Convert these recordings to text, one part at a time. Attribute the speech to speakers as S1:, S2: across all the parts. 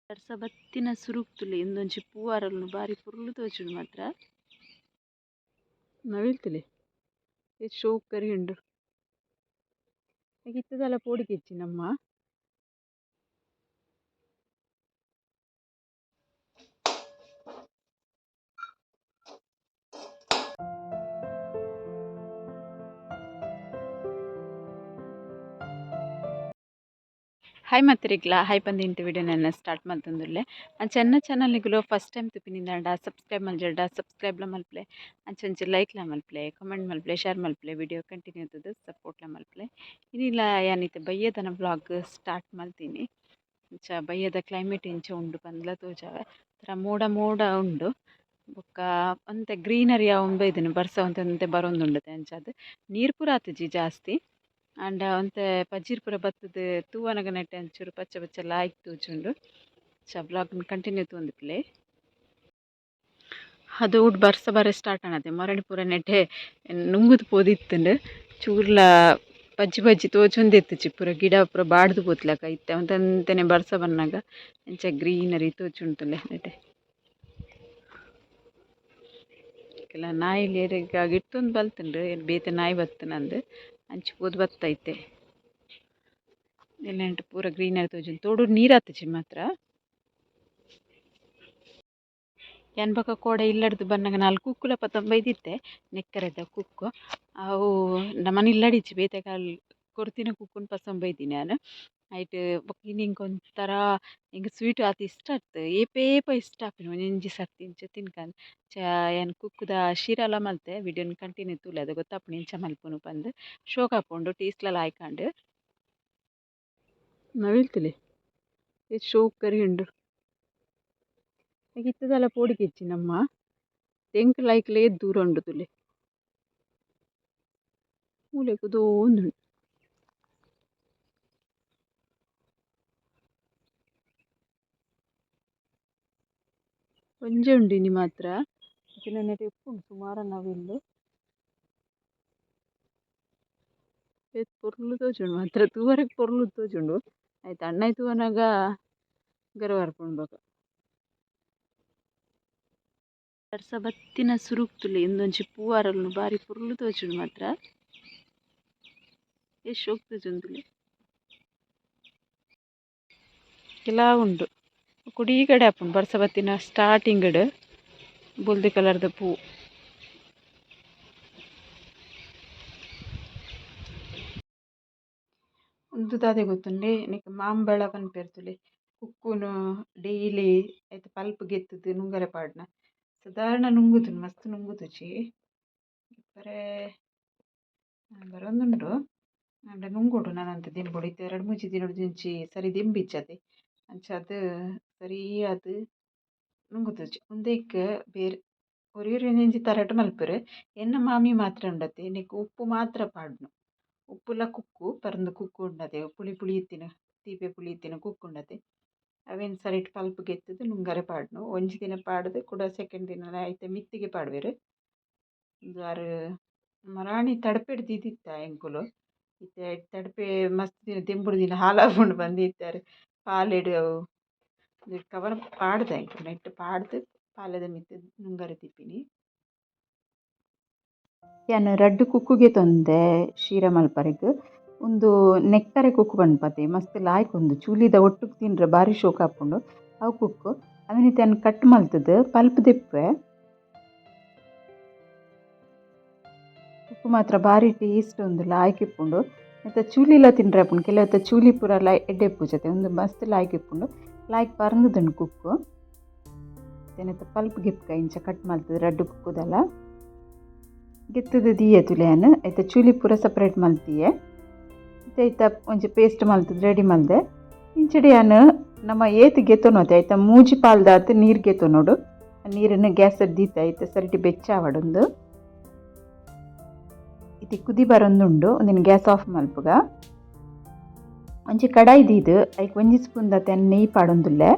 S1: ಬರ್ಸ ಬತ್ತಿನ ಸುರುಕ್ತುಲೆ ಇಂದೊಂಜಿ ಪೂ ಅರಳುನು ಬಾರಿ ಪೊರ್ಲು ತೋಜುಂಡು ಮಾತ್ರ. ನವಿಲ್ತುಲೆ ಏತ್ ಶೋಕು ಕರಿ ಉಂಡು. ಇತ್ತದಲ ಪೋಡಿಗೆ ಇಜ್ಜಿ ನಮ್ಮ. ಹಾಯ್ ಮತ್ತರಿಗ್ಲ ಹಾಯ್ ಬಂದು ಇಂತ ವಿಡಿಯೋ ನನ್ನ ಸ್ಟಾರ್ಟ್ ಮಲ್ತೊಂದುಲ್ಲೆ. ಅಂಚ ಎನ್ನ ಚಾನಲ್ಗುಲು ಫಸ್ಟ್ ಟೈಮ್ ತುಪಿನಿಂದಾಂಡ ಸಬ್ಸ್ಕ್ರೈಬ್ ಮಲ್ಜಡ ಸಬ್ಸ್ಕ್ರೈಬ್ಲ ಮಲ್ಪಲೆ, ಅಂಚ ಒಂಜಿ ಲೈಕ್ಲ ಮಲ್ಪಲೆ, ಕಮೆಂಟ್ ಮಲ್ಪಲೆ, ಶೇರ್ ಮಲ್ಪಲೆ, ವಿಡಿಯೋ ಕಂಟಿನ್ಯೂ ಆತದ ಸಪೋರ್ಟ್ಲ ಮಲ್ಪಲೆ. ಇನಿಲ ಯಾನಿತ್ತೆ ಬಯ್ಯದನ ವ್ಲಾಗ್ ಸ್ಟಾರ್ಟ್ ಮಲ್ತೀನಿ. ಅಂಚ ಬಯ್ಯದ ಕ್ಲೈಮೇಟ್ ಇಂಚ ಉಂಡು ಪಂದ್ಲ ತೋಜಾವೆ ತರ ಮೋಡ ಮೋಡ ಉಂಡು ಬೊಕ್ಕ ಒಂತೆ ಗ್ರೀನರಿ ಆವೊಂದು ಬೈದಿನಿ ಬರ್ಸ ಒಂತೆ ಒಂತೆ ಬರೊಂದುಂಡು ಅಂಚಾದ್ ನೀರು ಪೂರ ಆತಿಜಿ ಜಾಸ್ತಿ. ಆಂಡ ಒಂತೆ ಪಜಿರ್ ಪೂರ ಬತ್ತುದು ತೂವನಗ ನೆಟೆ ಒಂಚೂರು ಪಚ್ಚೆ ಪಚ್ಚೆ ಲಾಯ್ಕ್ ತೋಜುಂಡು. ಚ ವ್ಲಾಗ್ ಕಂಟಿನ್ಯೂ ತೂವೊಂದಿಪ್ಪುಲೆ. ಅದು ಉಡ್ ಬರ್ಸ ಬರ ಸ್ಟಾರ್ಟ್ ಆನತೆ ಮರಳಿ ಪೂರ ನೆಟೆ ನುಂಗುದು ಪೋದಿತ್ತುಂಡು. ಚೂರ್ಲ ಪಜ್ಜಿ ಪಜ್ಜಿ ತೋಜೊಂದಿತ್ತುಜಿ ಪೂರ ಗಿಡ ಪೂರ ಬಾಡ್ದು ಪೋತ್ಲಕ ಇತ್ತೆ ಒಂತೆ ಬರ್ಸ ಬನ್ನಗ ಇಂಚ ಗ್ರೀನರಿ ತೋಜುಂಡುಲೆ ನೆಟೆ. ಕೆಲ ನಾಯಿಲು ಏರೆಗ್ ಗಿಟ್ಟೊಂದು ಬಲ್ತುಂಡು ಬೇತೆ ನಾಯಿ ಬತ್ತುನಂದು ಅಂಚಿ ಪೋದು ಬತ್ತೈತೆ. ಎಲ್ಲೆಂಟು ಪೂರ ಗ್ರೀನರಿ ತೋಜುಂಡು ತೋಡು ನೀರು ಆತುಜಿ ಮಾತ್ರ. ಯಾನ್ ಬೊಕ ಕೋಡೆ ಇಲ್ಲಡ್ದು ಬನ್ನಗ ನಾಲ್ ಕುಕ್ಕುಲ ಪತೊಂದು ನೆಕ್ಕರೆದ ಕುಕ್ಕು ಅವು ನಮನ ಇಲ್ಲಡಿಜ್ಜಿ ಬೇತೆ ಕಾಲ್ ಕೊರ್ತಿನ ಕುಕ್ಕುನು ಪಸೊಂದು ಬೈದಿನಿ ಯಾನ್. ಐಟ್ ಬೊಕ ಇನಿ ಎಂಕ್ ಒಂಥರ ಎಂಕ್ ಸ್ವೀಟ್ ಆತ್ ಇಷ್ಟ ಅತ್ತ್ ಏಪೇಪ ಇಷ್ಟ ಆಪಿನಿ ಒಂಜೊಂಜಿ ಸರ್ತಿ ಇಂಚ ತಿನ್ಕಂದ್. ಚ ಯಾನ್ ಕುಕ್ಕುದ ಶೀರಾಲ ಮಲ್ತೆ ವಿಡಿಯೋನ್ ಕಂಟಿನ್ಯೂ ತೂಲೆ ಅದು ಗೊತ್ತಾಪುಂಡು ಎಂಚ ಮಲ್ಪುನು ಪಂದ್. ಶೋಕ್ ಆಪುಂಡು ಟೇಸ್ಟ್ಲ ಲಾಯ್ಕ್ ಆಂಡ್. ನವಿಲ್ತುಲೆ ಏತ್ ಶೋಕು ಕರಿ ಉಂಡು. ಇತ್ತದಲ ಪೋಡಿಗೆ ಇಜ್ಜಿ ನಮ್ಮ ಎಂಕ್ ಲೈಕ್ಲೇ ದೂರ ಉಂಡು ತೂಲೆ. ಮೂಲೆ ಕುದೋಂದುಂಡು. ಒಂಜೆ ಉಂಡು ಇನಿ ಮಾತ್ರ. ನೆಟೆ ಉಪ್ಪುಂಡು ಸುಮಾರು ನವಿಲು. ಏತ್ ಪೊರ್ಲು ತೋಜುಂಡು ಮಾತ್ರ ತೂವರೆಗ್ ಪೊರ್ಲು ತೋಜುಂಡು. ಐತ ಅಣ್ಣೆ ತೂವನಗ ಗರ್ವ ಬರ್ಪುಂಡು ಬೊಕ. ಬರ್ಸ ಬತ್ತಿನ ಸುರುಕ್ತುಲೆ ಇಂದೊಂಜಿ ಪೂ ಅರಳುನು ಬಾರಿ ಪೊರ್ಲು ತೋಜುಂಡು ಮಾತ್ರ. ಏತ್ ಶೋಕು ತೋಜುಂಡುಲೆ. ಕೆಲವು ಉಂಡು ಕುಡಿ ಕಡೆ ಆಪುಂಡು ಬರ್ಸ ಬತ್ತಿನ ಸ್ಟಾರ್ಟಿಂಗ್ ಬೊಲ್ದು ಕಲರ್ದ ಪೂ. ಉಂದು ದಾದೆ ಗೊತ್ತುಂಡೆ ನೆಕ್ ಮಾಂಬಳ ಪನ್ಪೆರ್ ತೂಲೆ ಕುಕ್ಕುನು ಡೈಲಿ ಐತ ಪಲ್ಪ್ ಗೆತ್ತುದು ನುಂಗರೆ ಪಾಡ್ನ ಸಾಧಾರಣ ನುಂಗುದುಂಡು ಮಸ್ತ್ ನುಂಗುದುಜಿ ಗೆಪ್ಪರೆ ಬರೊಂದುಂಡು ಆಂಡ ನುಂಗೋಡು ನನಂತ ದಿಂಬೊಡು ಇತ್ತೆ ರಡ್ಡ್ ಮೂಜಿ ದಿನೊಡ್ದಿಂಚಿ ಸರಿ ದಿಂಬಿಜ್ಜತೆ ಅಂಚಾದ್ ಸರಿಯಾದ್ ನುಂಗುದುಜಿ ಉಂದೆಕ್ ಬೇರೆ ಒರಿ ಒರಿ ಒಂಜೊಂಜಿ ತರಟ್ ಮಲ್ಪೆರ್ ಎನ್ನ ಮಾಮಿ ಮಾತ್ರ ಉಂಡತೆ ನೆಕ್ ಉಪ್ಪು ಮಾತ್ರ ಪಾಡ್ನು ಉಪ್ಪುಲ ಕುಕ್ಕು ಪರ್ಂದ್ ಕುಕ್ಕು ಉಂಡತೆ ಪುಳಿ ಪುಳಿ ಇತ್ತಿನ ತೀಪೆ ಪುಳಿ ಇತ್ತಿನ ಕುಕ್ಕು ಉಂಡತೆ ಅವೆನ್ ಸರಿಟ್ ಪಲ್ಪ್ ಗೆತ್ತುದು ನುಂಗರೆ ಪಾಡ್ನು ಒಂಜಿ ದಿನ ಪಾಡ್ದು ಕುಡ ಸೆಕೆಂಡ್ ದಿನ ಐತ ಮಿತ್ತಿಗೆ ಪಾಡ್ವೆರ್. ಉಂದು ಆರ್ ಮರಾಣಿ ತಡ್ಪೆಡ್ ದೀದಿತ್ತ ಎಂಕುಲು ಇತ್ತೆ ತಡ್ಪೆ ಮಸ್ತ್ ದಿನ ದಿಂಬುಡು ದಿನ ಹಾಲಾಪುಂಡು ಪಂದ್ ಇತ್ತೆರ್ ಪಾಲೆಡ್ ಅವು ಕವರ್ ಪಾಡ್ದ ಎಂಕುಲು ನೆಟ್ ಪಾಡ್ದು ಪಾಲೆದ ಮಿತ್ತ್ ನುಂಗರೆ ದೀಪಿನಿ. ಯಾನ್ ರಡ್ಡ್ ಕುಕ್ಕುಗೆ ತೊಂದೆ ಶೀರ ಮಲ್ಪರೆಗ್. ಉಂದು ನೆಕ್ಕರೆ ಕುಕ್ಕು ಪನ್ಪತೆ ಮಸ್ತ್ ಲಾಯ್ಕ್ ಉಂದು ಚೂಲಿದ ಒಟ್ಟುಗು ತಿಂಡ್ರೆ ಬಾರಿ ಶೋಕು ಆಪುಂಡು ಅವು ಕುಕ್ಕು ಅವೆನ್ ಇತ್ತೆ ಯಾನ್ ಕಟ್ ಮಲ್ತುದು ಪಲ್ಪ್ ದೆಪ್ಪುವೆ. ಕುಕ್ಕು ಮಾತ್ರ ಬಾರಿ ಟೇಸ್ಟ್ ಉಂದು ಲಾಯ್ಕ್ ಇಪ್ಪುಂಡು. ನೆತ್ತ ಚೂಲಿಲ ತಿಂಡ್ರೆ ಆಪುಂಡು ಕೆಲವತ್ತ ಚೂಲಿ ಪೂರ ಎಡ್ಡೆ ಇಪ್ಪುಜತೆ ಉಂದು ಮಸ್ತ್ ಲಾಯ್ಕ್ ಇಪ್ಪುಂಡು. ಲಾಯ್ಕ್ ಪರ್ಂದುದುಂಡು ಕುಕ್ಕು. ನೆತ್ತ ಪಲ್ಪ್ ಗೆಪ್ಕ ಇಂಚ ಕಟ್ ಮಲ್ತುದು ರಡ್ಡ್ ಕುಕ್ಕುದಲ ಗೆತ್ತುದು ದೀಯೆ ತೂಲೆ ಯಾನ್ ಐತ ಚೂಲಿ ಪೂರ ಸಪರೇಟ್ ಮಲ್ತಿಯೆ. ಇತ್ತೆ ಐತ ಒಂಜಿ ಪೇಸ್ಟ್ ಮಲ್ತುದು ರೆಡಿ ಮಲ್ದೆ. ಇಂಚಡೆ ಯಾನ್ ನಮ ಏತ್ ಗೆತೊನೊತೆ ಐತ ಮೂಜಿ ಪಾಲ್ದಾತ್ ನೀರು ಗೆತೊನೊಡು. ನೀರನ್ನು ಗ್ಯಾಸ್ ದೀತೆ ಐತ ಸರಿಟ್ ಬೆಚ್ಚ ಆವೊಡುಂದು. ಇತ್ತೆ ಕುದಿ ಬರೊಂದುಂಡು ಉಂದೆನ್ ಗ್ಯಾಸ್ ಆಫ್ ಮಲ್ಪುಗ. ಒಂಜಿ ಕಡಾಯಿ ದೀದ್ ಐಕ್ ಒಂಜಿ ಸ್ಪೂನ್ ದಾತ್ ಯಾನ್ ನೆಯ್ಯಿ ಪಾಡೊಂದುಲ್ಲೆ.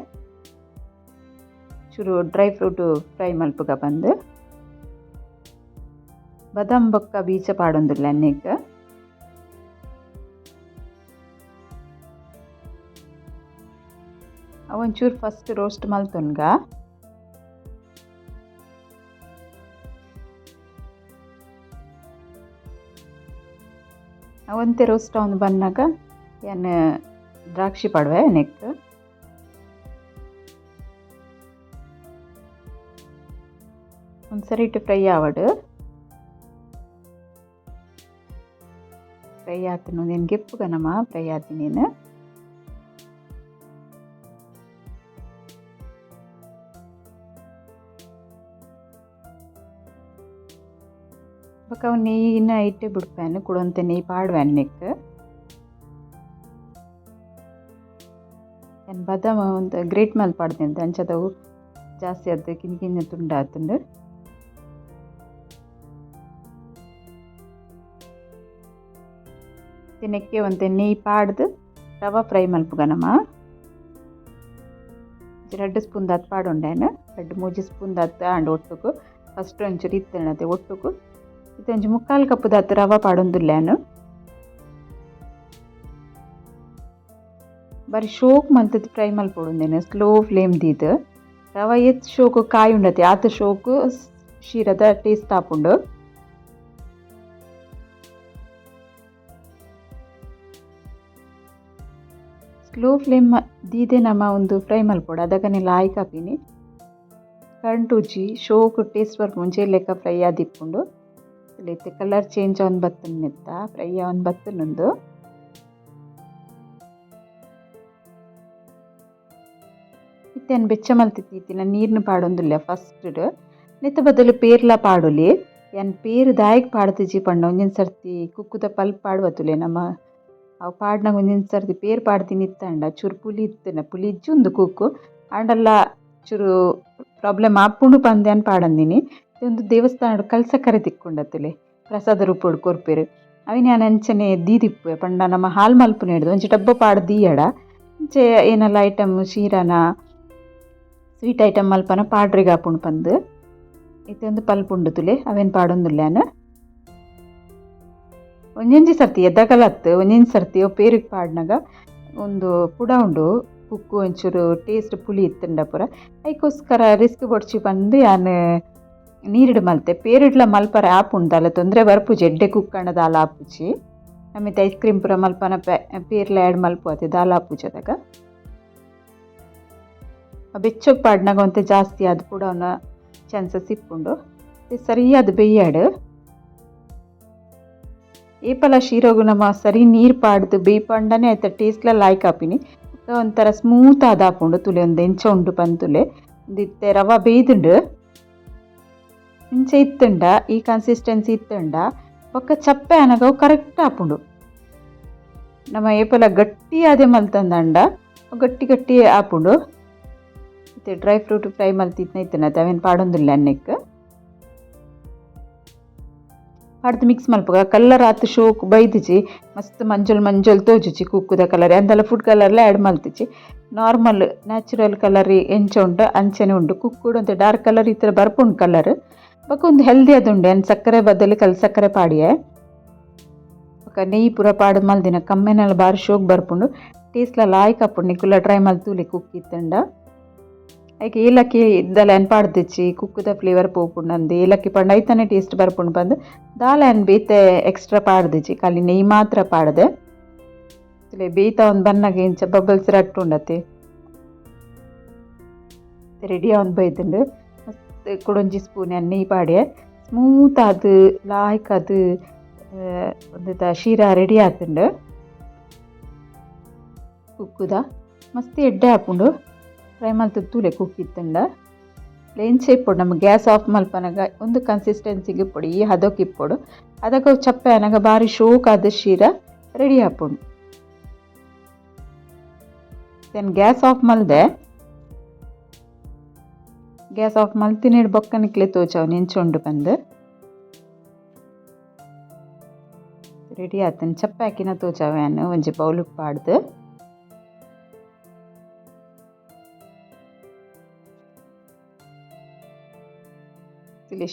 S1: ಚೂರು dry fruit fry ಮಲ್ಪುಗ ಪಂದ್. ಬದಾಮ್ ಬೊಕ್ಕ ಬೀಜ ಪಾಡೊಂದುಲ್ಲೆ ನೆಕ್. ಒಂಚೂರು ಫಸ್ಟ್ ರೋಸ್ಟ್ ಮಲ್ತೊನ್ಗ. ಒಂತೆ ರೋಸ್ಟ್ ಆವೊಂದು ಬನ್ನಗ ಯಾನ್ ದ್ರಾಕ್ಷಿ ಪಾಡುವೆ ನೆಕ್. ಒಂದು ಸರಿಟ್ ಫ್ರೈ ಆವಡ್. ಫ್ರೈ ಆತನು నేను ಗೆಪ್ಪುಗ ನಮ್ಮ ಫ್ರೈ ಆತಿನೇನು. ಬೊಕ ಅವು ನೆಯ್ಯಿನ ಐಟೆ ಬುಡ್ಪೇನು ಕುಡೊಂತೆ ನೆಯ್ಯಿ ಪಾಡುವೆನ್ ನೆಕ್. ಯಾನ್ ಬಾದಾಮ ಒಂತೆ ಗ್ರೇಟ್ ಮಲ್ತ್ ಪಾಡ್ದೆನ್ ಅಂಚಾದ್ ಅವು ಜಾಸ್ತಿ ಆದ್ ಕಿನ್ನಿ ಕಿನ್ನಿ ತುಂಡು ಆತುಂಡು. ನೆಕ್ಕೆ ಒಂತೆ ನೆಯ್ಯಿ ಪಾಡ್ದು ರವೆ ಫ್ರೈ ಮಲ್ಪುಗ ನಮ. ರಡ್ಡ್ ಸ್ಪೂನ್ ದಾತ್ ಪಾಡೊಂಡೆ ರಡ್ಡ್ ಮೂಜಿ ಸ್ಪೂನ್ ದಾತ್ ಆಂಡ್ ಒಟ್ಟುಗು. ಫಸ್ಟ್ ಒಂಚೂರು ಇತ್ತ್ಂಡತೆ ಒಟ್ಟುಗು. ಇತ್ತೆ ಒಂಜಿ ಮುಕ್ಕಾಲು ಕಪ್ ದಾತ್ ರವೆ ಪಾಡೊಂದುಲ್ಲೆ ಯಾನ್. ಬಾರಿ ಶೋಕ್ ಮಲ್ತುದು ಫ್ರೈ ಮಲ್ಪೊಡು ಉಂದೆನ್ ಸ್ಲೋ ಫ್ಲೇಮ್ ದೀದ್. ರವೆ ಏತ್ ಶೋಕು ಕಾಯಿ ಉಂಡತೆ ಆತ್ ಶೋಕು ಶೀರದ ಟೇಸ್ಟ್ ಆಪುಂಡು. ಸ್ಲೋ ಫ್ಲೇಮ್ ದೀದೆ ನಮ ಉಂದು ಫ್ರೈ ಮಲ್ಪೊಡು ಅದಗನೆ ಲಾಯ್ಕ್ ಆಪಿನಿ. ಕಂಟುಜಿ ಶೋಕು ಟೇಸ್ಟ್ ಬರ್ಪುಂಡು ಒಂಜೇ ಲೆಕ್ಕ ಫ್ರೈ ಆದಿಪ್ಪುಂಡು. ಇತ್ತೆ ಕಲರ್ ಚೇಂಜ್ ಆವೊಂದು ಬತ್ತುಂಡು ನೆತ್ತ ಫ್ರೈ ಆವೊಂದು ಬತ್ತುಂಡು ಉಂದು. ಇತ್ತೆ ಯಾನ್ ಬೆಚ್ಚ ಮಲ್ತಿತ್ತಿನ ನೀರ್ನ್ ಪಾಡೊಂದುಲ್ಲೆ ಫಸ್ಟ್ ನೆತ್ತ ಬದಲು ಪೇರ್ಲ ಪಾಡೊಲಿ. ಯಾನ್ ಪೇರ್ ದಾಯೆಗ್ ಪಾಡ್ದಿಜಿ ಪಂಡ ಒಂಜೊಂಜಿ ಸರ್ತಿ ಕುಕ್ಕುದ ಪಲ್ಪ್ ಪಾಡುವತುಲೆ ನಮ ಅವು ಪಾಡ್ನಗ ಒಂಜೊಂಜಿ ಸರ್ತಿ ಪೇರ್ ಪಾಡ್ದಿನಿ ಇತ್ತಂಡ ಚೂರು ಪುಲಿ ಇತ್ತುಂಡ ಪುಲಿ ಇಜ್ಜಿ ಉಂದು ಕುಕ್ಕು ಆಂಡಲ ಚೂರು ಪ್ರಾಬ್ಲಮ್ ಆಪುಂಡು ಪಂದ್ ಯಾನ್ ಪಾಡಂದಿನಿ. ಉಂದು ದೇವಸ್ಥಾನಡ್ ಕಲ್ಸಕ್ಕರೆ ತಿಕ್ಕುಂಡತ್ತುಲೆ ಪ್ರಸಾದ ರೂಪೊಡು ಕೊರ್ಪೆರ್. ಅವೆನ್ ಯಾನ್ ಅಂಚನೆ ದೀದಿಪ್ಪುವೆ ಪಂಡ ನಮ ಹಾಲ್ ಮಲ್ಪುನೆಡ್ದ್ ಒಂಜಿ ಡಬ್ಬ ಪಾಡ್ ದೀಯಡ ಇಂಚೆ ಏನೆಲ್ಲ ಐಟಮ್ ಶೀರನ ಸ್ವೀಟ್ ಐಟಮ್ ಮಲ್ಪನ ಪಾಡ್ರೆಗ್ ಆಪುಂಡು ಪಂದ್. ಇತ್ತೆ ಉಂದು ಪಲ್ಪ್ ಉಂಡು ತೂಲೆ ಅವೆನ್ ಪಾಡೊಂದುಲ್ಲೆ ಯಾನ್. ಒಂಜೊಂಜಿ ಸರ್ತಿ ಎದ್ದಗಲ ಅತ್ತ್ ಒಂಜೊಂಜಿ ಸರ್ತಿ ಅವು ಪೇರುಗ್ ಪಾಡ್ನಗ ಉಂದು ಪುಡ ಉಂಡು ಕುಕ್ಕು ಒಂಚೂರು ಟೇಸ್ಟ್ ಪುಲಿ ಇತ್ತುಂಡ ಪೂರ ಐಕೋಸ್ಕರ ರಿಸ್ಕ್ ಬೊಡ್ಚಿ ಪಂದ್ ಯಾನ್ ನೀರುಡು ಮಲ್ತೆ. ಪೇರುಡ್ಲ ಮಲ್ಪರೆ ಆಪುಂಡು ದಾಲ ತೊಂದರೆ ಬರ್ಪುಜಿ ಎಡ್ಡೆ ಕುಕ್ ಆಂಡ ದಾಲ ಆಪುಜಿ. ನಮಿತ್ ಐಸ್ ಕ್ರೀಮ್ ಪೂರ ಮಲ್ಪನ ಪೇರ್ಲ ಆ್ಯಡ್ ಮಲ್ಪುವತೆ ದಾಲ ಆಪುಜಿ ಅದಗ. ಬೆಚ್ಚಗ್ ಪಾಡ್ನಗ ಒಂತೆ ಜಾಸ್ತಿ ಆದ್ ಪುಡವುನ ಚಾನ್ಸಸ್ ಇಪ್ಪುಂಡು. ಸರಿಯಾದ್ ಬೇಯಾಡ್. ಏಪಲ ಶೀರೋಗು ನಮ ಸರಿ ನೀರು ಪಾಡ್ದು ಬೇಯ್ಪಂಡನೆ ಐತ ಟೇಸ್ಟ್ಲ ಲಾಯ್ಕ್ ಆಪಿನಿ. ಒಂಥರ ಸ್ಮೂತ್ ಆದ್ ಆಪುಂಡು ತೂಲೆ ಉಂದು ಎಂಚ ಉಂಡು ಪಂದ್ ತೂಲೆ. ಉಂದು ಇತ್ತೆ ರವೆ ಬೇಯ್ದುಂಡು. ಇಂಚ ಇತ್ತುಂಡ ಈ ಕನ್ಸಿಸ್ಟೆನ್ಸಿ ಇತ್ತುಂಡ ಬೊಕ್ಕ ಚಪ್ಪೆ ಆನಗ ಅವು ಕರೆಕ್ಟ್ ಆಪುಂಡು. ನಮ ಏಪಲ ಗಟ್ಟಿ ಆದೆ ಮಲ್ತಂದಂಡ ಗಟ್ಟಿ ಗಟ್ಟಿ ಆಪುಂಡು. ಇತ್ತೆ dry fruit fry ಮಲ್ತಿತ್ನ ಇತ್ತುಂಡ ಅವೆನ್ ಪಾಡೊಂದುಲ್ಲೆ ನೆಕ್ಕ್. ಪಾಡ್ದು ಮಿಕ್ಸ್ ಮಲ್ಪುಗ ಕಲರ್ ಆತ್ ಶೋಕ್ ಬೈದಿಜಿ ಮಸ್ತ್ ಮಂಜೊಲ್ ಮಂಜೊಲ್ ತೋಜುಜಿ ಕುಕ್ಕುದ ಕಲರ್ ಅಂದಲ ಫುಡ್ ಕಲರ್ಲ ಆ್ಯಡ್ ಮಲ್ತಿಜಿ. Normal natural colour ಎಂಚ ಉಂಡು ಅಂಚನೆ ಉಂಡು. ಕುಕ್ಕುಡು ಒಂತೆ ಡಾರ್ಕ್ ಕಲರ್ ಇತ್ತರ ಬರ್ಪುಂಡು ಕಲರ್. ಬೊಕ ಉಂದು ಹೆಲ್ದಿ ಆದುಂಡು ಯಾನ್ ಸಕ್ಕರೆ ಬದಲು ಕಲ್ ಸಕ್ಕರೆ ಪಾಡಿಯೆ. ಬೊಕ ನೆಯ್ಯಿ ಪೂರ ಪಾಡ್ದು ಮಲ್ದಿನ ಕಮ್ಮೆನಲ ಬಾರಿ ಶೋಕ್ ಬರ್ಪುಂಡು. ಟೇಸ್ಟ್ಲ ಲಾಯ್ಕ್ ಆಪುಂಡು ನಿಕುಲ ಟ್ರೈ ಮಲ್ತೂಲೆ ಕುಕ್ ಇತ್ತುಂಡ. ಐಕ್ ಏಲಕ್ಕಿ ದಾಲ ಯಾನ್ ಪಾಡ್ದಿಜ್ಜಿ ಕುಕ್ಕುದ ಫ್ಲೇವರ್ ಪೋಪುಂಡು ಅಂದ್ ಏಲಕ್ಕಿ ಪಂಡ ಐತನೆ ಟೇಸ್ಟ್ ಬರ್ಪುಂಡು ಪಂದ್ ದಾಲ ಯಾನ್ ಬೇತೆ ಎಕ್ಸ್ಟ್ರಾ ಪಾಡ್ದಿಜ್ಜಿ ಖಾಲಿ ನೆಯ್ಯಿ ಮಾತ್ರ ಪಾಡ್ದೆ. ಬೇಯ್ತ ಒಂದ್ ಬನ್ನಗ ಇಂಚ ಬಬಲ್ಸ್ ರಟ್ಟುಂಡತೆ. ರೆಡಿ ಆವೊಂದು ಬೈದುಂಡು. ಮಸ್ತ್ ಕುಡೊಂಜಿ ಸ್ಪೂನ್ ಯಾನ್ ನೆಯ್ಯಿ ಪಾಡ್ಯೆ. ಸ್ಮೂತ್ ಆದ್ ಲಾಯ್ಕ್ ಆದ್ ಉಂದೆತ ಶೀರಾ ರೆಡಿ ಆತುಂಡು. ಕುಕ್ಕುದ ಮಸ್ತ್ ಎಡ್ಡೆ ಆಪುಂಡು. ಫ್ರೈ ಮಲ್ತುದು ತೂಲೆ ಕುಕ್ ಇತ್ತುಂಡ. ಎಂಚ ಇಪ್ಪೊಡು ನಮ ಗ್ಯಾಸ್ ಆಫ್ ಮಲ್ಪನಗ ಉಂದು ಕನ್ಸಿಸ್ಟೆನ್ಸಿಗ್ ಇಪ್ಪೊಡು ಈ ಹದೊಕ್ ಇಪ್ಪೊಡು. ಅದಗ ಅವು ಚಪ್ಪೆ ಆನಗ ಬಾರಿ ಶೋಕ್ ಆದ್ ಶೀರಾ ರೆಡಿ ಆಪುಂಡು. ಯಾನ್ ಗ್ಯಾಸ್ ಆಫ್ ಮಲ್ದೆ. ಗ್ಯಾಸ್ ಆಫ್ ಮಲ್ತಿನೆಡ್ ಬೊಕ್ಕ ನಿಕ್ಲೆ ತೋಜಾವುನಿ ಎಂಚ ಉಂಡು ಪಂದ್. ರೆಡಿ ಆತುಂಡು ಚಪ್ಪೆ ಆಕಿನ ತೋಜಾವೆ ಯಾನ್ ಒಂಜಿ ಬೌಲ್ ಗ್ ಪಾಡ್ದ್.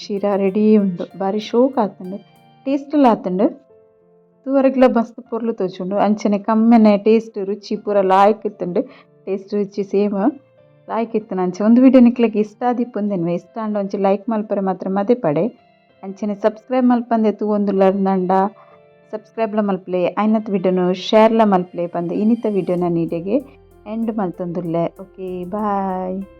S1: ಶೀರಾ ರೆಡಿ ಉಂಡು ಬಾರಿ ಶೋಕ್ ಆತುಂಡು ಟೇಸ್ಟ್ ಲ ಆತುಂಡು. ತೂವರೆಗ್ಲ ಮಸ್ತ್ ಪೊರ್ಲು ತೋಜುಂಡು ಅಂಚನೆ ಕಮ್ಮೆನೆ ಟೇಸ್ಟ್ ರುಚಿ ಪೂರ ಲಾಯ್ಕ್ ಇತ್ತುಂಡು. ಟೇಸ್ಟ್ ರುಚಿ ಸೇಮ್ ಲಾಯ್ಕ್ ಇತ್ತಿನ. ಅಂಚ ಒಂದು ವಿಡಿಯೋ ನಿಕ್ಲೆಗ್ ಇಷ್ಟ ಆದಿಪ್ಪುಂದೆನ್ವೆ. ಇಷ್ಟ ಆಂಡ ಒಂಜಿ ಲೈಕ್ ಮಲ್ಪರೆ ಮಾತ್ರ ಮದಪಡೆ. ಅಂಚನೆ ಸಬ್ಸ್ಕ್ರೈಬ್ ಮಲ್ಪಂದೆ ತೂವೊಂದುಲ್ಲರ್ಂಡ ಸಬ್ಸ್ಕ್ರೈಬ್ಲ ಮಲ್ಪಲೆ, ಆಯ್ನತ್ ವಿಡಿಯೋನು ಶೇರ್ಲ ಮಲ್ಪಲೆ ಪಂದ್ ಇನಿತ ವಿಡಿಯೋನ ನೀಡೆಗೆ ಎಂಡ್ ಮಲ್ತೊಂದುಲ್ಲೆ. Okay, bye.